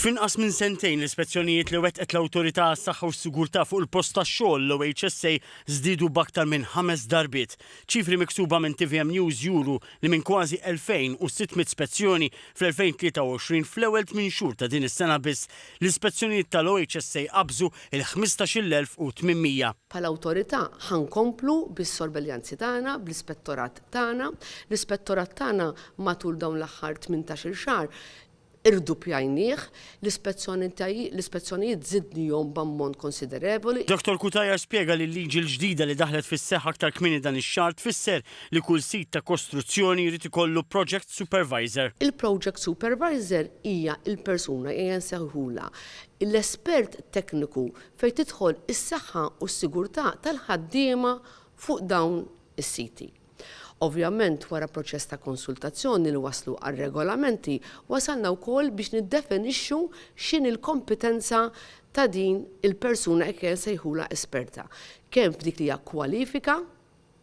F'inqas minn sentejn l-ispezzjonijiet li wettqet l-Awtorità għas-Saħħa u s-Sigurtà fuq il-post tax-xogħol, l-OHSA, żdiedu b'aktar minn ħames darbiet. Ċifri miksuba minn tvm News juru li minn kważi 2,600 spezzjoni fl-2023, fl-ewwel tmien xhur ta' din is-sena biss, l-ispezzjonijiet tal-OHSA qabżu il-15,800. Bħala awtorità ħa nkomplu bis-sorveljanzi tagħna, bl-ispettorat tagħna. L-ispettorat tagħna matul dawn l-aħħar tmintax-il xahar irduppjajnieh, l-ispezzjonijiet żidnihom b'ammont konsiderevoli. Dottor Cutajar spjega li l-liġi l-ġdida li daħlet fis-seħħ aktar kmieni dan ix-xahar tfisser li kull sit ta' kostruzzjoni jrid ikollu project supervisor. Il-project supervisor hija l-persuna, ejja nsejħulha, l-espert tekniku fejn tidħol is-saħħa u s-sigurtà tal-ħaddiema fuq dawn is-siti. Ovvjament wara proċess ta' konsultazzjoni li wasslu għal regolamenti, wasalna wkoll biex niddefenixxu x'inhi l-kompetenza ta' din il-persuna jekk nsejħulha esperta, kemm f'dik li hija kwalifika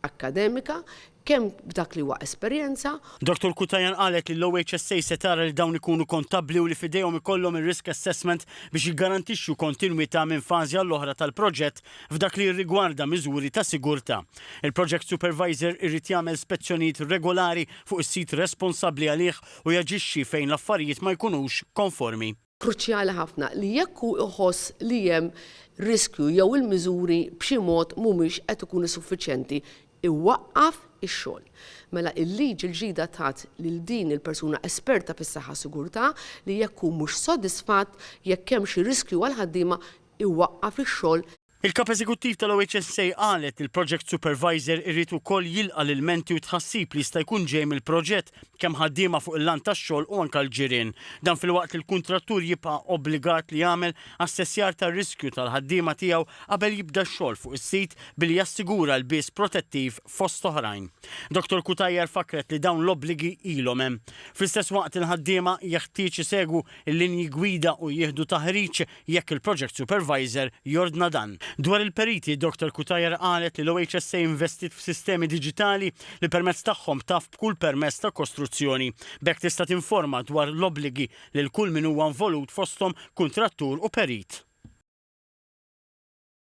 akkademika, kemm f'dak li huwa esperjenza. Dottor Cutajar qalet li l-OHSA se tara li dawn ikunu kontabbli u li f'idejhom ikollhom ir-risk assessment biex jiggarantixxu kontinwità minn fażi għall-oħra tal-proġett f'dak li jirrigwarda miżuri ta' sigurtà. Il-Project Supervisor irid jagħmel spezzjonijiet regolari fuq is-sit responsabbli għalih u jaġixxi fejn l-affarijiet ma jkunux konformi. Kruċjali ħafna li jekk hu jħoss li hemm riskju jew il-miżuri b'xi mod mhumiex qed ikunu suffiċjenti, iwaqqaf ix-xogħol. Mela il-liġi l-ġdida tat lil din il-persuna esperta fis-saħħa sigurtà li jekk hu mhux sodisfatt jekk hemm xi riskju għall-ħaddiema iwaqqaf ix-xogħol. Il-Kap Eżekuttiv tal-OHSA qalet li l-Project Supervisor irid ukoll jilqa' l-ilmenti u t-tħassib li jista' jkun ġej mill-proġett, kemm ħaddiema fuq il-lant tax-xogħol u anke l-ġirien. Dan filwaqt li l-kuntrattur jibqa' obbligat li jagħmel assessjar tar-riskju tal-ħaddiema tiegħu qabel jibda x-xogħol fuq is-sit billi jassigura lbies protettiv fost oħrajn. Dottor Cutajar fakkret li dawn l-obbligi ilhom hemm. Fl-istess waqt il-ħaddiema jeħtieġ isegwu l-linji gwida u jieħdu taħriġ jekk il-project supervisor jordna dan. Dwar il-periti, Dottor Cutajar qalet li l-OHSA investiet f'sistemi diġitali li permezz tagħhom taf b'kull permess ta' kostruzzjoni. B'hekk tista' tinforma dwar l-obbligi lil kull min huwa involut fosthom kuntrattur u perit.